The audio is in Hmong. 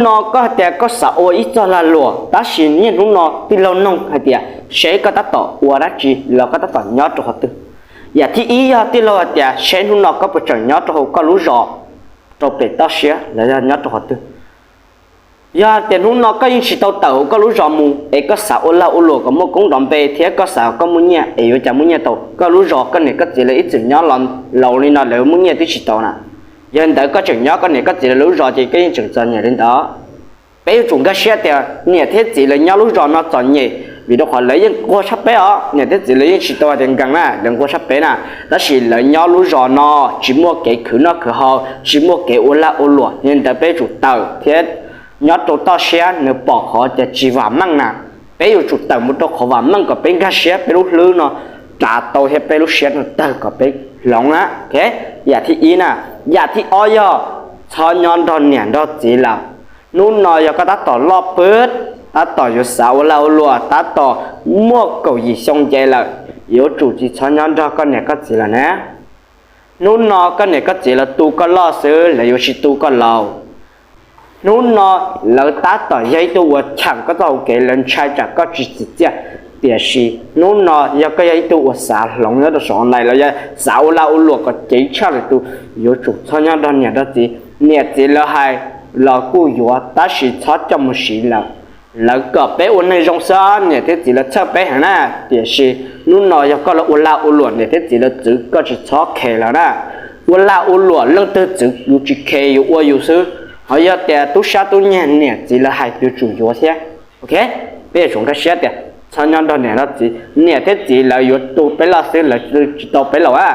No koj hais tias koj xav ua ib txoj lag luam, tab sis niaj hnub no tij laug noog hais tias seb koj tab tom ua dab tsi los koj tab tom nyob rau qhov twg. Yam thib ib yog tij laug hais tias seb hnub no koj puas tseem nyob rau hauv koj lub zos rau pem toj siab los yog nyob rau qhov twg. Yog tias hnub no koj yeej tsis tau tawm hauv koj lub zos mus es koj xav ua lag ua luam kom muaj koob nrov npe thiab koj xav koj muaj nyiaj es yuav cas muaj nyiaj tau, koj lub zos koj niam koj txiv lawv ib txwm nyob los laus li no lawv muaj nyiaj twb tsis tau na. Yog li ntawd koj tseem nyob koj niam koj txiv lawv lub zos ces koj yeej tseem txom nyem li ntawd. Peb yuav tsum nkag siab tias niam thiab txiv lawv nyob lub zos no txom nyem vim rau qhov lawv yeej nquag tshaj peb os, niam thiab txiv lawv yeej tsis tau hais tias nkees na, lawv nquag tshaj peb na, tab sis lawv nyob lub zos no tsis muaj kev khwv noj khwv haus, tsis muaj kev ua lag ua luam, yog li ntawd peb yuav tsum tawm thiab nyob rau toj siab, nws pom qhov tias tsis vam meej na. Peb yuav tsum tawm mus rau qhov vam meej kom peb nkag siab, peb lub hlwb no rav tau thiab peb lub siab no tawg kom peb hloov na. Yam thib ib na. Yam thib ob yog txhob nyob nrog niam nrog txiv lawm. Hnub no yog koj tab tom loj pwb, tab tom yuav xav ua lag ua luam, tab tom muaj kaum yim xyoo nce lawm, yuav tsum tsis txhob nyob nrog koj niam koj txiv lawm na. Hnub no koj niam koj txiv lawv tu koj loj xwb, lawv yuav tsis tu koj laus. Hnub no lawv tab tom yog ib tug uas cheem koj txoj hauv kev, lawv ntshai tsam koj tsis txim txiaj, tiam sis hnub no yog koj yog ib tug uas xav hloov nyob rau saum online los yog xav ua lag ua luam kom ceev tshaj lwm tus, yuav tsum txhob nyob nrog niam nrog txiv. Niam txiv lawv hais los kuj yuav, tab sis txhob coj mus siv lawm. Lawv kom peb ua neeg zoo xwb, niam thiab txiv lawv txhawj peb heev na, tiam sis hnub no yog koj los ua lag ua luam niam thiab txiv lawv txwv koj tsis txhob khe lawm na. Ua lag ua luam leej twg txwv yus tsis khe, yus ua yus xwb. Ho yog tias tub sab tub nyiag niam txiv lawv hais yuav tsum yuav thiab. Ok, peb yuav tsum nkag siab tias txhob nyob nrog niam nrog txiv, niam thiab txiv lawv yuav tu peb loj xwb, lawv tsis tau peb laus a.